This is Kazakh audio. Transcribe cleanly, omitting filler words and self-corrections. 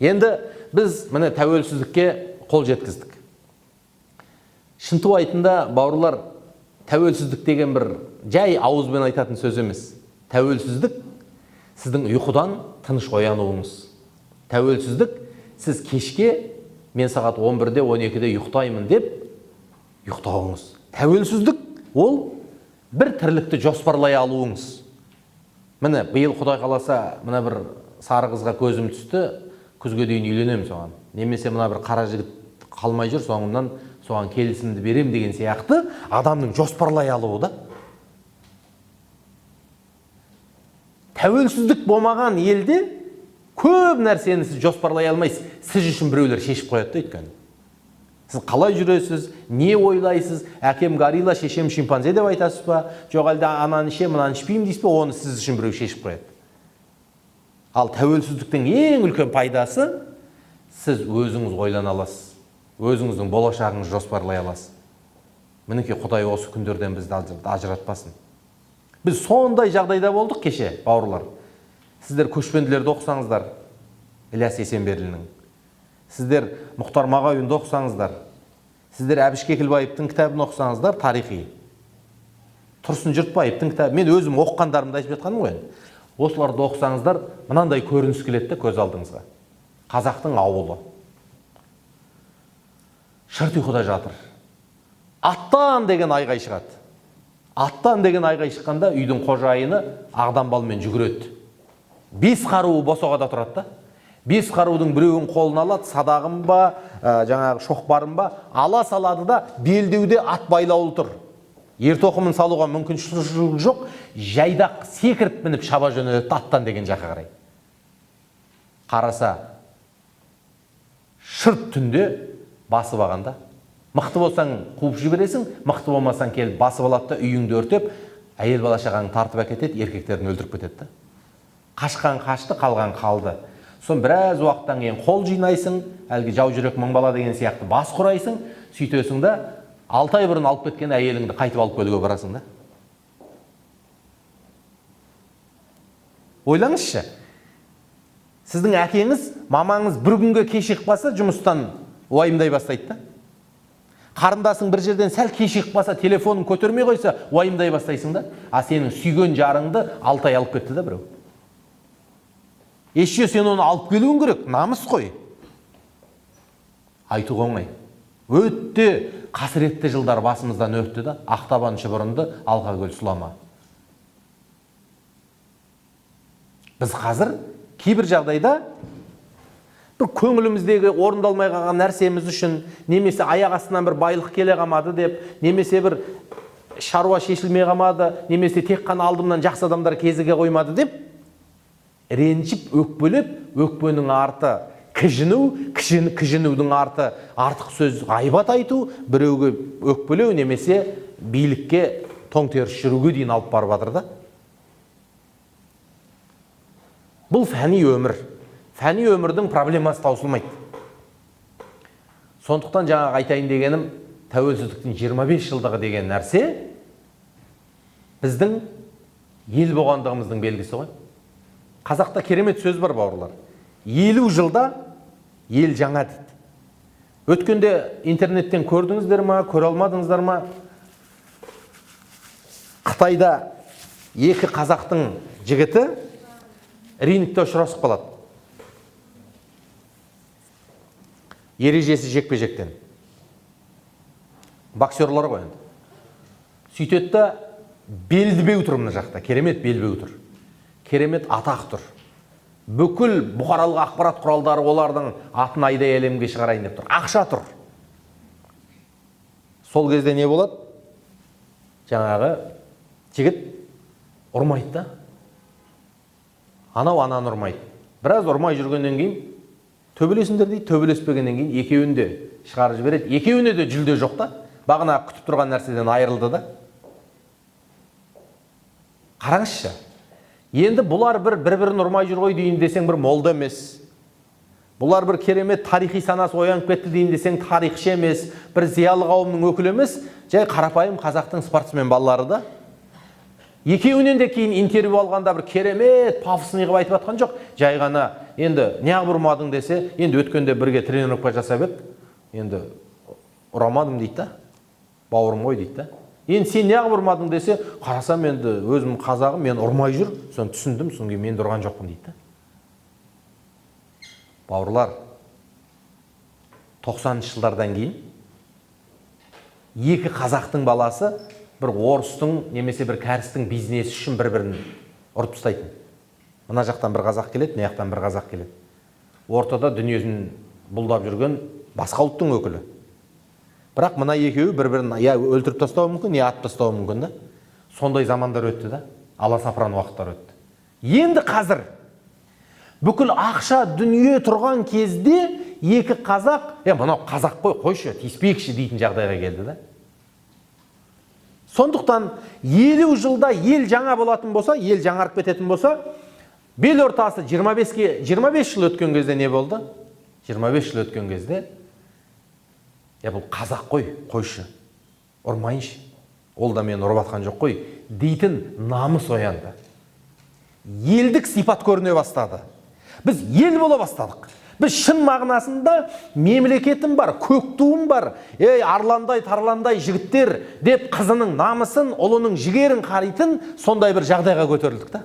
Енді біз міне тәуелсіздікке қол жеткіздік. Шынтуайтында, бауырлар, тәуелсіздік деген бір жай ауызбен айтатын сөз емес. Тәуелсіздік сіздің ұйқыдан тыныш оянуыңыз. Тәуелсіздік сіз кешке мен сағат 11-де, 12-де ұйықтаймын деп ұйықтауыңыз. Тәуелсіздік ол бір тірлікті жоспарлай алуыңыз. Міне биыл Құдай қаласа, мына бір сары қызға көзім түсті, күзге дейін үйленемін соған. Немесе мына бір қара жігіт қалмай жүр, соңымнан соған келісімді берем деген сияқты адамның жоспарлай алуы да. Тәуелсіздік болмаған елде көп нәрсені сіз жоспарлай алмайсыз. Сіз үшін біреулер шешіп қояды да өйткені. Сіз қалай жүресіз, не ойлайсыз, әкем горилла, шешем шимпанзе деп айтасыз ба, жоқ әлде ананы ішемін, мынаны ішпеймін дейсіз ба, оны сіз үшін біреу шешіп қояды. Ал тәуелсіздіктің ең үлкен пайдасы, сіз өзіңіз ойлана аласыз, өзіңіздің болашағыңызды жоспарлай аласыз. Мінекей Құдай осы күндерден бізді ажыратпасын. Біз сондай жағдайда болдық кеше, бауырлар. Сіздер көшпенділерді оқысаңыздар, Ілияс Есенберлиннің. Сіздер Мұхтар Мағауинді оқысаңыздар, сіздер Әбіш Кекілбаевтың кітабын оқысаңыздар, тарихи. Тұрсын Жұртбаевтың кітабы, мен өзім оқығандарымды айтып жатқаным ғой енді. Осыларды оқысаңыздар, мынандай көрініс келеді де көз алдыңызға. Қазақтың ауылы. Шырт ұйқыда жатыр. Аттан деген айғай шығады. Аттан деген айғай шыққанда үйдің қожайыны ағдамбалмен жүгіреді. 5 қаруы босағада тұрады да. 5 қарудың біреуін қолына алады, садағын ба, жаңағы шоқпарын ба, ала салады да, белдеуде ат байлаулы тұр. Ер тоқымын салуға мүмкіншілік жоқ, жайдақ секіріп мініп шаба жөнеледі аттан деген жаққа қарай. Қараса, шырт түнде басып алғанда, мықты болсаң қуып жібересің, мықты болмасаң келіп басып алады да үйіңді өртеп, әйел бала шағаңды тартып әкетеді, еркектерін өлтіріп кетеді да. Қашқан қашты, қалған қалды. Сон біраз уақыттан кейін қол жинайсың, әлгі жау жүрек мың бала деген сияқты бас құрайсың, сөйтесің да 6 ай бұрын алып кеткен әйеліңді қайтып алып келуге барасың да. Ойлаңызшы, сіздің әкеңіз, мамаңыз бір күнге кешігіп қалса жұмыстан уайымдай бастайды да. Қарындасың бір жерден сәл кешігіп қалса, телефонын көтермей қойса, уайымдай бастайсың да. А сенің сүйген жарыңды 6 ай алып кетті да біреу. Еще сен оны алып келуің керек, намыс қой. Айтуға оңай. Өте қасіретті жылдар басымыздан өтті да, Ақтабан шұбырынды, Алқакөл сұлама. Біз қазір кейбір жағдайда бір көңіліміздегі орындалмай қалған нәрсеміз үшін, немесе аяқ астынан бір байлық келе қалмады деп, немесе бір шаруа шешілмей қалмады, немесе тек қана алдымнан жақсы адамдар кезіге қоймады деп ренжіп, өкпелеп, өкпенің арты кіжіну, кіжінудің арты артық сөз ғайбат айту, біреуге өкпелеу немесе билікке тоң теріс жүруге дейін алып барып жатыр да. Бұл фәни өмір. Фәни өмірдің проблемасы таусылмайды. Сондықтан жаңағы айтайын дегенім, тәуелсіздіктің 25 жылдығы деген нәрсе біздің ел болғандығымыздың белгісі ғой. Қазақта керемет сөз бар, бауырлар. 50 жылда ел жаңа дейді. Өткенде интернеттен көрдіңіздер ма, көре алмадыңыздар ма? Қытайда екі қазақтың жігіті рингте ұшырасып қалады. Ережесі жекпе-жектен. Боксерлар ғой енді. Сөйтеді да белдібеу тұр мына жақта, керемет белбеу тұр. Керемет атақ тұр. Бүкіл бұқаралық ақпарат құралдары олардың атын айдай әлемге шығарайын деп тұр. Ақша тұр. Сол кезде не болады? Жаңағы жігіт ұрмайды да. Анау ананы ұрмайды. Біраз ұрмай жүргеннен кейін төбелесіңдер дейді, төбелеспегеннен кейін екеуін де шығарып жібереді. Екеуіне де жүлде жоқ та. Бағана күтіп тұрған нәрседен айырылды да. Қараңызшы. Енді бұлар бір-бірін ұрмай жүр ғой дейін десең бір молда емес. Бұлар бір керемет тарихи санасы оянып кетті дейін десең тарихшы емес, бір зиялы қауымның өкілі емес, жай қарапайым қазақтың спортсмен балалары да. Екеуінен де кейін интервью алғанда бір керемет пафосный қылып айтып жатқан жоқ, жай ғана Енді неғып ұрмадың десе, енді өткенде бірге тренировка жасап едік, енді ұрамадым дейді да, бауырым ғой дейді да. Енді сен неғып ұрмадың десе, қарасам, енді өзім қазағым, мен ұрмай жүр, соны түсіндім, содан кейін мен де ұрған жоқпын дейді да. Бауырлар, 90-шы жылдардан кейін екі қазақтың баласы бір орыстың немесе бір кәрістің бизнесі үшін бір бірін ұрып тастайтын. Мына жақтан бір қазақ келеді, мына жақтан бір қазақ келеді, ортада дүниесін бұлдап жүрген басқа ұлттың өкілі. Бірақ мына екеуі бір бірін я өлтіріп тастауы мүмкін, я атып тастауы мүмкін да. Сондай замандар өтті да, аласапыран уақыттар өтті. Енді қазір бүкіл ақша, дүние тұрған кезде екі қазақ: «Е, мынау қазақ қой, қойшы, тиіспейікші», – дейтін жағдайға келді да. Сондықтан 50 жылда ел жаңа болатын болса, ел жаңарып кететін болса, бел ортасы 25-ке, 25 жыл өткен кезде не болды? 25 жыл өткен кезде: «Е, бұл қазақ қой, қойшы, ұрмайыншы, ол да мені ұрып жатқан жоқ қой», – дейтін намыс оянды. Елдік сипат көріне бастады. Біз ел бола бастадық. Біз шын мағынасында мемлекетім бар, көк туым бар, ей, арландай тарландай жігіттер деп қызының намысын, ұлының жігерін қарайтын сондай бір жағдайға көтерілдік та.